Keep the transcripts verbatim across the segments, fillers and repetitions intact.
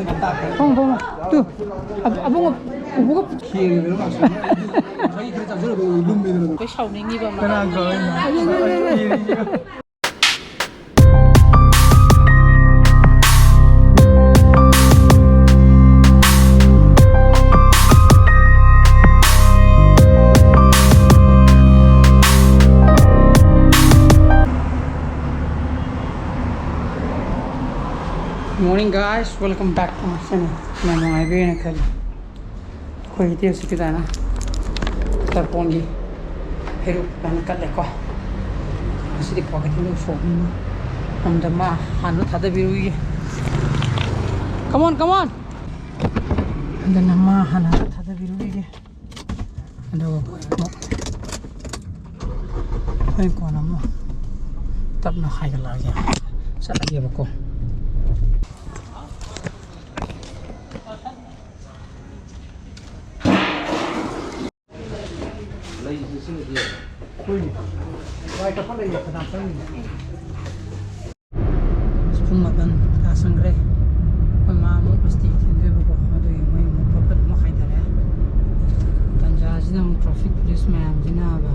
ꯐꯝꯃꯣ, ꯐꯝꯃꯣ꯫ ꯇꯨ, ꯑꯕ-, ꯑꯕꯨꯡꯉꯣ, ꯎꯕꯒ꯫ ꯉꯁꯥꯏ ꯈꯔ ꯆꯥꯖꯔꯨꯕ ꯂꯨꯝꯃꯦꯗꯅ꯫ ꯑꯩꯈꯣꯏ ꯁꯥꯎꯅꯤꯡꯉꯤꯕ ꯑꯃ꯫ ꯀꯅꯥ ꯀꯧꯔꯤꯅꯣ? Morning guys, welcome back to my channel. ꯌꯥꯝ ꯅꯨꯡꯉꯥꯏꯕꯤꯔꯦꯅ ꯈꯜꯂꯤ꯫ ꯑꯩꯈꯣꯏ ꯏꯇꯦ ꯍꯧꯖꯤꯛꯀꯤ ꯑꯗꯨꯃꯥꯏꯅ ꯇꯔꯄꯣꯟꯒꯤ ꯍꯩꯔꯨꯛ ꯑꯗꯨꯃꯥꯏꯅ ꯀꯠꯂꯦꯀꯣ꯫ ꯉꯁꯤꯗꯤ ꯄꯣꯀꯦꯠꯇꯤꯡ ꯇꯧꯊꯣꯛꯑꯕꯅꯤꯅ ꯑꯝꯗ ꯃꯥ ꯍꯥꯟꯅ ꯊꯥꯗꯕꯤꯔꯨꯈꯤꯒꯦ꯫ Come on, come on! ꯑꯗꯨꯅ ꯃꯥ ꯍꯥꯟꯅ ꯊꯥꯗꯕꯤꯔꯨꯈꯤꯒꯦ꯫ ꯑꯗꯨꯒ ꯑꯩꯈꯣꯏ ꯑꯃꯨꯛ ꯍꯣꯔꯦꯟ ꯀꯣꯟꯅ ꯑꯃꯨꯛ ꯇꯞꯅ ꯍꯥꯏꯒꯠꯂꯛꯑꯒꯦ, ꯆꯠꯂꯒꯦꯕꯀꯣ꯫ ꯄꯨꯡ ꯃꯥꯄꯟ ꯇꯥꯁꯟꯈ꯭ꯔꯦ꯫ ꯑꯩꯈꯣꯏ ꯃꯥ ꯑꯃꯨꯛ ꯕꯁꯇꯤ ꯊꯤꯟꯗꯣꯏꯕꯀꯣ, ꯑꯗꯨꯒꯤ ꯃꯣꯏ ꯑꯃꯨꯛ ꯐꯠ ꯐꯠ ꯑꯃꯨꯛ ꯍꯥꯏꯊꯔꯦ꯫ ꯇꯟꯖꯥꯁꯤꯗ ꯑꯃꯨꯛ traffic police ꯃꯌꯥꯝꯁꯤꯅꯕ꯫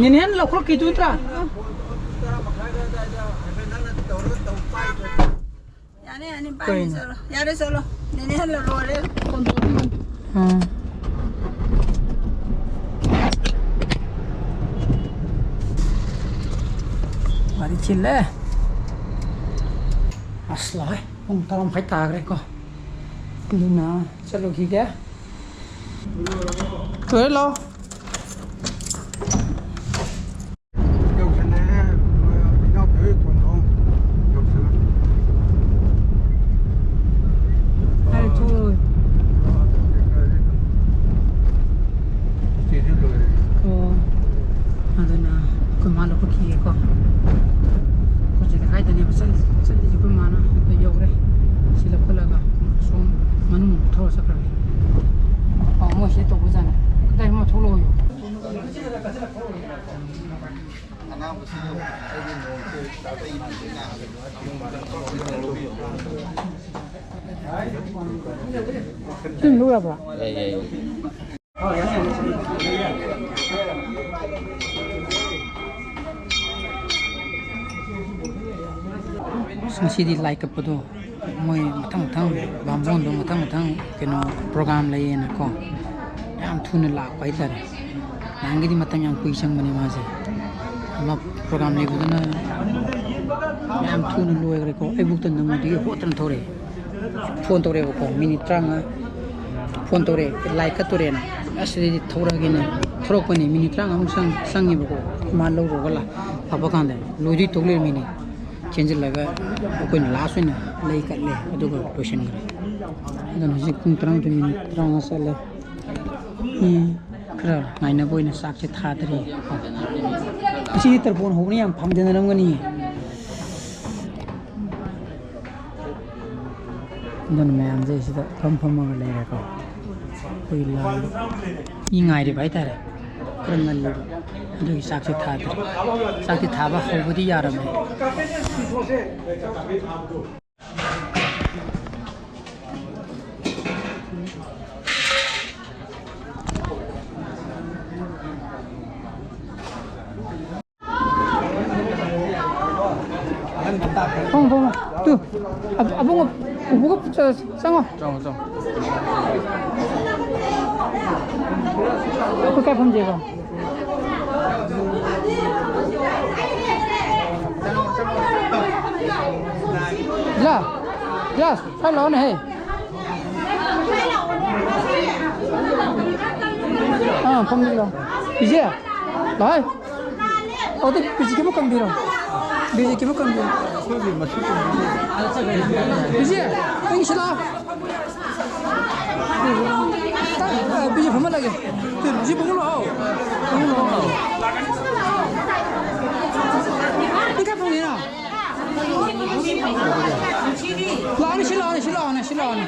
ꯅꯦꯅꯦ ꯍꯟꯅ ꯂꯧꯈꯠꯂꯛꯈꯤꯗꯣꯏ ꯅꯠꯇ꯭ꯔꯥ? ꯌꯥꯅꯤ, ꯌꯥꯅꯤ, ꯄꯥꯏꯅꯤ, ꯀꯩꯅꯣ? ꯆꯠꯂꯣ꯫ ꯌꯥꯔꯦ, ꯆꯠꯂꯣ꯫ ꯅꯦꯅꯦ ꯍꯜꯂꯣ, ꯂꯣꯏꯔꯦ꯫ ꯐꯣꯟ ꯇꯧꯔꯛꯑꯝꯕꯅꯤ꯫ ꯎꯝ꯫ ꯋꯥꯔꯤ ꯆꯤꯜꯂꯦ꯫ ꯑꯁ, ꯂꯥꯛꯑꯦ꯫ ꯄꯨꯡ ꯇꯔꯥ ꯃꯈꯥꯏ ꯇꯥꯈ꯭ꯔꯦꯀꯣ꯫ ꯑꯗꯨꯅ ꯆꯠꯂꯨꯈꯤꯒꯦ꯫ ꯂꯣꯏꯔꯦ, ꯂꯥꯛꯑꯣ꯫ ꯌꯧꯁꯜꯂꯛꯑꯦ, ꯏꯅꯥꯎꯄꯤ ꯍꯣꯏ ꯀꯣꯟꯊꯣꯡ ꯌꯧꯁꯜꯂꯛꯑꯦ꯫ ꯍꯥꯏꯔꯦ, ꯊꯣꯛꯑꯣ꯫ ꯆꯦꯁꯨ ꯂꯣꯏꯔꯦ꯫ ꯑꯣ, ꯑꯗꯨꯅ ꯑꯩꯈꯣꯏ ꯃꯥ ꯂꯧꯈꯠꯈꯤꯒꯦꯀꯣ꯫ ꯑꯩꯈꯣꯏ ꯆꯦ ꯂꯩꯀꯥꯏꯗꯅꯦꯕ ꯆꯠꯂꯤꯁꯦ, ꯆꯠꯂꯤꯁꯦ ꯑꯩꯈꯣꯏ ꯃꯥꯅ꯫ ꯑꯗ ꯌꯧꯔꯦ꯫ ꯁꯤ ꯂꯧꯈꯠꯂꯒ ꯑꯁꯣꯝ ꯃꯅꯨꯡ ꯊꯧꯔ ꯆꯠꯈ꯭ꯔꯒꯦ꯫ ꯑꯣ, ꯃꯣꯏ ꯁꯤ ꯇꯧꯕꯖꯥꯠꯅꯦ꯫ ꯀꯗꯥꯏ ꯃꯥ ꯊꯣꯛꯂꯛ ꯁꯤ ꯂꯧ ꯌꯥꯕ꯭ꯔꯥ? ꯌꯥꯏ, ꯌꯥꯏ, ꯌꯥꯏ꯫ ꯉꯁꯤꯗꯤ ꯂꯥꯏ ꯀꯠꯄꯗꯣ ꯃꯣꯏ ꯃꯊꯪ ꯃꯊꯪ ꯕꯥꯃꯣꯟꯗꯣ ꯃꯊꯪ ꯃꯊꯪ ꯀꯩꯅꯣ ꯄ꯭ꯔꯣꯒ꯭ꯔꯥꯝ ꯂꯩꯌꯦꯅꯀꯣ, ꯌꯥꯝ ꯊꯨꯅ ꯂꯥꯛꯄ ꯍꯥꯏꯇꯥꯔꯦ꯫ ꯅꯍꯥꯟꯒꯤꯗꯤ ꯃꯇꯝ ꯌꯥꯝ ꯀꯨꯏ ꯆꯪꯕꯅꯦ ꯃꯥꯁꯦ꯫ ꯑꯃ ꯄ꯭ꯔꯣꯒ꯭ꯔꯥꯝ ꯂꯩꯕꯗꯨꯅ ꯌꯥꯝ ꯊꯨꯅ ꯂꯣꯏꯈ꯭ꯔꯦꯀꯣ꯫ ꯑꯩꯕꯨꯛꯇ ꯅꯪꯉꯨꯗꯒꯤ ꯍꯣꯠꯇꯅ ꯊꯧꯔꯛꯑꯦ꯫ ꯐꯣꯟ ꯇꯧꯔꯛꯑꯦꯕꯀꯣ, ꯃꯤꯅꯤꯠ ꯇꯔꯥꯃꯉꯥ ꯐꯣꯟ ꯇꯧꯔꯛꯑꯦ, ꯂꯥꯏ ꯀꯠꯇꯣꯔꯦꯅ꯫ ꯑꯁ, ꯑꯗꯩꯗꯤ ꯊꯧꯔꯛꯑꯒꯦꯅ ꯊꯧꯔꯛꯄꯅꯦ꯫ ꯃꯤꯅꯤꯠ ꯇꯔꯥꯃꯉꯥꯃꯨꯛ ꯆꯪ-, ꯆꯪꯉꯦꯕꯀꯣ꯫ ꯃꯥ ꯂꯧꯔꯨꯔꯒ ꯂꯥꯛ-, ꯂꯥꯛꯄ ꯀꯥꯟꯗ ꯂꯣꯏꯗꯣꯏ ꯇꯧ ꯂꯩꯔꯝꯃꯤꯅꯦ꯫ ꯆꯦꯟꯁꯤꯜꯂꯒ ꯑꯩꯈꯣꯏꯅ ꯂꯥꯁ ꯑꯣꯏꯅ ꯂꯩ ꯀꯠꯂꯦ, ꯑꯗꯨꯒ ꯂꯣꯏꯁꯤꯟꯈ꯭ꯔꯦ꯫ ꯑꯗꯨꯅ ꯍꯧꯖꯤꯛ ꯄꯨꯡ ꯇꯔꯥꯃꯥꯊꯣꯏ ꯃꯤꯅꯤꯠ ꯇꯔꯥꯃꯉꯥ ꯆꯠꯂꯦ꯫ ꯎꯝ, ꯈꯔ ꯉꯥꯏꯅꯕ ꯑꯣꯏꯅ ꯆꯥꯛꯁꯦ ꯊꯥꯗ꯭ꯔꯤ꯫ ꯉꯁꯤꯗꯤ ꯇꯔꯄꯣꯟ ꯍꯧꯕꯅ ꯌꯥꯝ ꯐꯪꯗꯅꯔꯝꯒꯅꯤꯌꯦ꯫ ꯑꯗꯨꯅ ꯃꯌꯥꯝꯁꯦ ꯁꯤꯗ ꯐꯝ ꯐꯝꯃꯒ ꯂꯩꯔꯦꯀꯣ꯫ ꯑꯩꯈꯣꯏ ꯂꯥꯏ ꯃꯤ ꯉꯥꯏꯔꯤꯕ ꯍꯥꯏꯇꯥꯔꯦ꯫ ꯈꯔ ꯉꯜꯂꯤꯕ꯫ ꯑꯗꯨꯒꯤ ꯆꯥꯛꯁꯦ ꯊꯥꯗ꯭ꯔꯤ꯫ ꯆꯥꯛꯇꯤ ꯊꯥꯕ ꯍꯧꯕꯗꯤ ꯌꯥꯔꯝꯃꯦ꯫ ꯐꯝꯃꯣ, ꯐꯝꯃꯣ꯫ ꯇꯨ, ꯑꯕ-, ꯑꯕꯨꯡꯉꯣ, ꯄꯨꯄꯨꯒ ꯆ-, ꯆꯪꯉꯣ꯫ ꯆꯪꯉꯣ, ꯆꯪꯉꯣ꯫ ꯑꯩꯈꯣꯏ ꯀꯥꯏ ꯐꯝꯁꯦꯕ? ꯂꯥ, ꯂꯥ, ꯁ꯭ꯋꯥꯏ ꯂꯥꯛꯑꯣꯅꯦꯍꯦ꯫ ꯑꯥ, ꯐꯝꯁꯤ ꯂꯥꯛꯑꯣ꯫ ꯏꯆꯦ, ꯂꯥꯛꯑꯣ꯫ ꯑꯗꯨ ꯕꯤꯖꯤꯠꯀꯤꯕꯨ ꯀꯟꯕꯤꯔꯣ꯫ ꯕꯤꯖꯤꯠꯀꯤꯕꯨ ꯀꯟꯕꯤꯔꯣ꯫ ꯕꯤꯖꯤꯠ, ꯅꯪ ꯁꯤ ꯂꯥꯛꯑꯣ꯫ ꯑ, ꯕꯤꯖꯤꯠ ꯐꯝꯍꯜꯂꯒꯦ꯫ ꯁꯤ ꯕꯤꯖꯤꯠ ꯐꯝꯍꯜꯂꯣ, ꯂꯥꯛꯑꯣ꯫ ꯐꯝꯍꯜꯂꯣ, ꯂꯥꯛꯑꯣ꯫ ꯅꯪ ꯀꯥꯏ ꯐꯝꯒꯦ ꯅꯪ? ꯂꯥꯛꯑꯣꯅꯦ, ꯁꯤ ꯂꯥꯛꯑꯣꯅꯦ, ꯁꯤ ꯂꯥꯛꯑꯣꯅꯦ, ꯁꯤ ꯂꯥꯛꯑꯣꯅꯦ꯫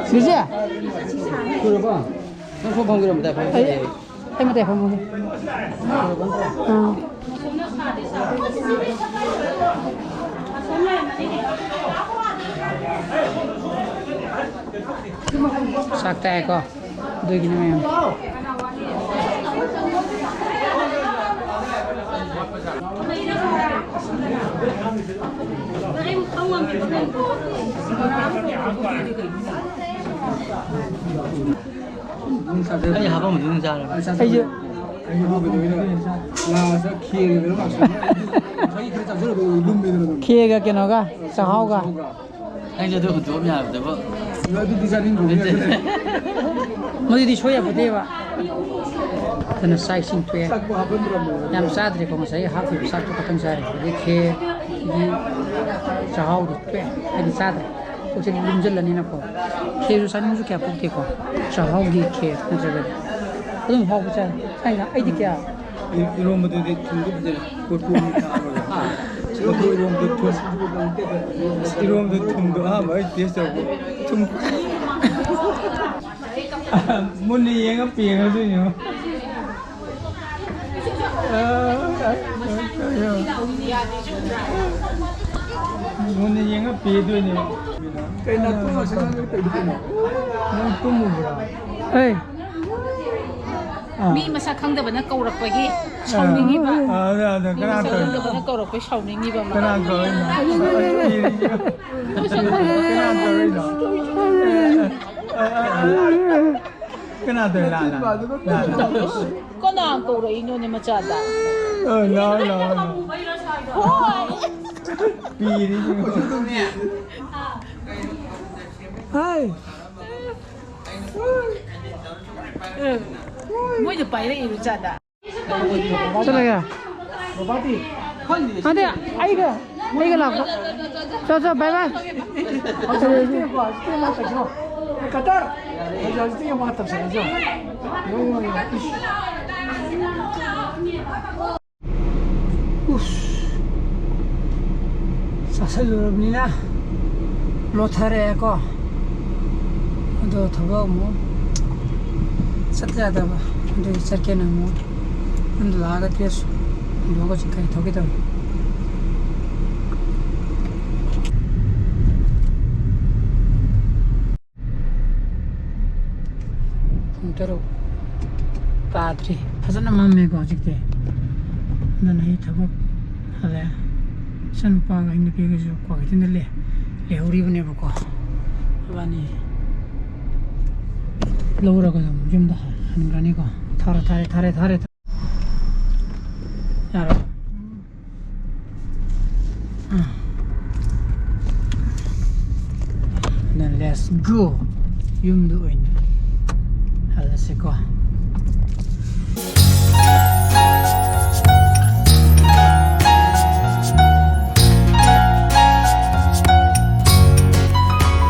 ꯁꯤꯁꯦ? ꯅꯪ ꯁꯣꯝ ꯐꯝꯒꯦꯔꯣ? ꯃꯇꯥꯏ ꯐꯝꯒꯦ? ꯑꯩ, ꯑꯩ ꯃꯇꯥꯏ ꯐꯝꯃꯒꯦ꯫ ꯑꯥ꯫ ꯆꯥꯛ ꯇꯥꯏꯀꯣ? ꯑꯗꯨꯒꯤꯅꯦ ꯃꯌꯥꯝ꯫ ꯑꯩ ꯍꯥꯞꯄꯝꯕꯗꯨ ꯑꯗꯨꯝ ꯆꯥꯔꯦ꯫ ꯑꯩꯁꯨ꯫ ꯂꯥꯁꯇ ꯈꯦꯔꯒ ꯀꯩꯅꯣ ꯂꯥꯛꯁꯜꯂꯛꯑꯦ꯫ ꯉꯁꯥꯏꯒꯤ ꯈꯔ ꯆꯥꯖꯔꯨꯕꯗꯣ ꯂꯨꯝꯃꯦꯗꯅ ꯑꯗꯨꯝ꯫ ꯈꯦꯔꯒ ꯀꯩꯅꯣꯒ, ꯆꯥꯛꯍꯥꯎꯒ꯫ ꯅꯪꯁꯨ ꯑꯗꯨ ꯍꯨꯟꯗꯣꯛꯑꯝ ꯌꯥꯕꯗꯨꯕꯨ꯫ ꯑꯗꯨꯗꯤ ꯆꯥꯅꯤꯡꯗ꯭ꯔꯣ? ꯃꯗꯨꯗꯤ ꯁꯣꯏ ꯌꯥꯄꯣꯠꯇꯦꯕ꯫ ꯑꯗꯨꯅ ꯆꯥꯛ ꯏꯁꯤꯡ ꯊꯣꯛꯑꯦ꯫ ꯆꯥꯛꯄꯨ ꯍꯥꯞꯄꯝꯗ꯭ꯔꯕꯅꯦ꯫ ꯌꯥꯝ ꯆꯥꯗ꯭ꯔꯦꯀꯣ, ꯉꯁꯥꯏ ꯍꯥꯞꯈꯤꯕ ꯆꯥꯛꯇꯣ ꯈꯛꯇꯪ ꯆꯥꯔꯦ꯫ ꯑꯗꯩ ꯈꯦꯔ, ꯆꯥꯛꯍꯥꯎꯗꯤ ꯊꯣꯛꯑꯦ꯫ ꯑꯩꯗꯤ ꯆꯥꯗ꯭ꯔꯦ꯫ ꯄꯨꯛꯁꯦ ꯂꯨꯝꯁꯤꯜꯂꯅꯤꯅꯀꯣ꯫ ꯈꯦꯔꯁꯨ ꯆꯥꯅꯤꯡꯕꯁꯨ ꯀꯌꯥ ꯄꯣꯛꯇꯦꯀꯣ꯫ ꯆꯥꯛꯍꯥꯎꯒꯤ ꯈꯦꯔ ꯅꯠꯇ꯭ꯔꯒꯗꯤ ꯑꯗꯨꯝ ꯍꯥꯎꯕ ꯆꯥꯏ꯫ ꯆꯥꯏꯅ ꯑꯩꯗꯤ ꯀꯌꯥ꯫ ꯏ-, ꯏꯔꯣꯝꯕꯗꯨꯗꯤ ꯊꯨꯝꯗꯤ ꯐꯖꯅ ꯀꯣꯠ ꯀꯣꯠꯅ ꯊꯥꯛꯑꯒ꯫ ꯂꯐꯨ ꯏꯔꯣꯝꯕꯗꯨ ꯊꯨꯝ-, ꯏꯔꯣꯝꯕꯗꯨ ꯊꯨꯝꯗꯣ ꯑꯍꯥꯟꯕ ꯑꯩ ꯇꯦꯁ ꯇꯧꯕ꯫ ꯊꯨꯝ꯫ ꯃꯨꯟꯅ ꯌꯦꯡꯉ ꯄꯦꯡꯉꯗꯣꯏꯅꯦ꯫ ꯃꯨꯟꯅ ꯌꯦꯡꯉ ꯄꯦꯗꯣꯏꯅꯦꯕ꯫ ꯀꯩꯅꯣ ꯇꯨꯝꯃ ꯁꯪꯉꯒ ꯇꯧꯔꯤꯗꯣ ꯀꯩꯅꯣ? ꯅꯪ ꯇꯨꯝꯃꯨꯕ꯭ꯔꯥ? ꯑꯦ꯫ ꯑꯥ꯫ ꯃꯤ ꯃꯁꯛ ꯈꯪꯗꯕꯅ ꯀꯧꯔꯛꯄꯒꯤ ꯁꯥꯎꯅꯤꯡꯉꯤꯕ꯫ ꯑꯥ, ꯑꯗ, ꯑꯗ, ꯃꯤ ꯀꯅꯥ ꯃꯁꯛ ꯀꯧꯔꯤꯅꯣ? ꯈꯪꯗꯕꯅ ꯀꯧꯔꯛꯄꯒꯤ ꯁꯥꯎꯅꯤꯡꯉꯤꯕ ꯃꯥ꯫ ꯀꯅꯥ ꯀꯧꯔꯤꯅꯣ? ꯃꯁꯛ ꯈꯪꯗꯕ꯫ ꯀꯅꯥ ꯀꯧꯔꯤꯅꯣ? ꯀꯅꯥ ꯇꯧꯔꯤ? ꯂꯥꯛꯑꯣ, ꯂꯥꯛꯑꯣ꯫ ꯂꯥꯛꯑꯣ, ꯂꯥꯛꯑꯣ꯫ ꯀꯅꯥ ꯀꯧꯔꯛꯏꯅꯣꯅꯦ ꯃꯆꯥꯗ? ꯑ, ꯂꯥꯛꯑꯣ, ꯂꯥꯛꯑꯣ, ꯂꯥꯛꯑꯣ꯫ ꯍꯣꯏ꯫ ꯄꯤꯔꯤ꯫ ꯍꯥꯏ꯫ ꯃꯣꯏꯗ ꯄꯥꯏꯔꯛꯏꯔꯣ ꯆꯥꯗ? ꯆꯠꯂꯒꯦ꯫ ꯑꯗꯦ, ꯑꯩꯒ, ꯑꯩꯒ ꯂꯥꯛꯄ꯫ ꯆꯣ, ꯆꯣ, bye bye꯫ ꯀꯇꯔ꯫ ꯍꯧꯖꯤꯛꯇꯤ ꯌꯥꯝ ꯋꯥ ꯇꯧꯁꯜꯂꯛꯏꯁꯦ꯫ ꯎꯁ꯫ ꯆꯥꯁꯜꯂꯨꯔꯕꯅꯤꯅ ꯂꯣꯊꯔꯛꯑꯦꯀꯣ꯫ ꯑꯗꯣ ꯊꯕꯛ ꯑꯃꯨꯛ ꯆꯠꯇ ꯌꯥꯗꯕ, ꯑꯗꯨꯒꯤ ꯆꯠꯀꯦꯅ ꯑꯃꯨꯛ ꯌꯨꯝꯗ ꯂꯥꯛꯑꯒ ꯗ꯭ꯔꯦꯁ ꯍꯣꯡꯗꯣꯛꯑꯒ ꯍꯧꯖꯤꯛ ꯒꯥꯔꯤ ꯊꯧꯒꯦ ꯇꯧꯔꯤ꯫ ꯄꯨꯡ ꯇꯔꯨꯛ ꯇꯥꯗ꯭ꯔꯤ꯫ ꯐꯖꯅ ꯃꯝꯃꯦꯀꯣ ꯍꯧꯖꯤꯛꯇꯤ꯫ ꯑꯗꯨꯅ ꯑꯩ ꯊꯕꯛ ꯍꯜꯂꯛꯑꯦ꯫ ꯏꯆꯟꯅꯨꯄꯥꯒ ꯑꯩ ꯅꯨꯄꯤꯒꯁꯨ ꯀ꯭ꯋꯥꯀꯩꯊꯦꯜꯗ ꯂꯩ-, ꯂꯩꯍꯧꯔꯤꯕꯅꯦꯕꯀꯣ꯫ ꯃꯕꯥꯅꯤ ꯂꯧꯔꯒ ꯑꯗꯨꯝ ꯌꯨꯝꯗ ꯍꯟꯈ꯭ꯔꯅꯤꯀꯣ꯫ ꯊꯥꯔꯦ, ꯊꯥꯔꯦ, ꯊꯥꯔꯦ, ꯊꯥꯔꯦ꯫ ꯌꯥꯔꯕ? ꯑꯥ꯫ Then let's go. ꯌꯨꯝꯗ ꯑꯣꯏꯅ ꯍꯜꯂꯁꯤꯀꯣ꯫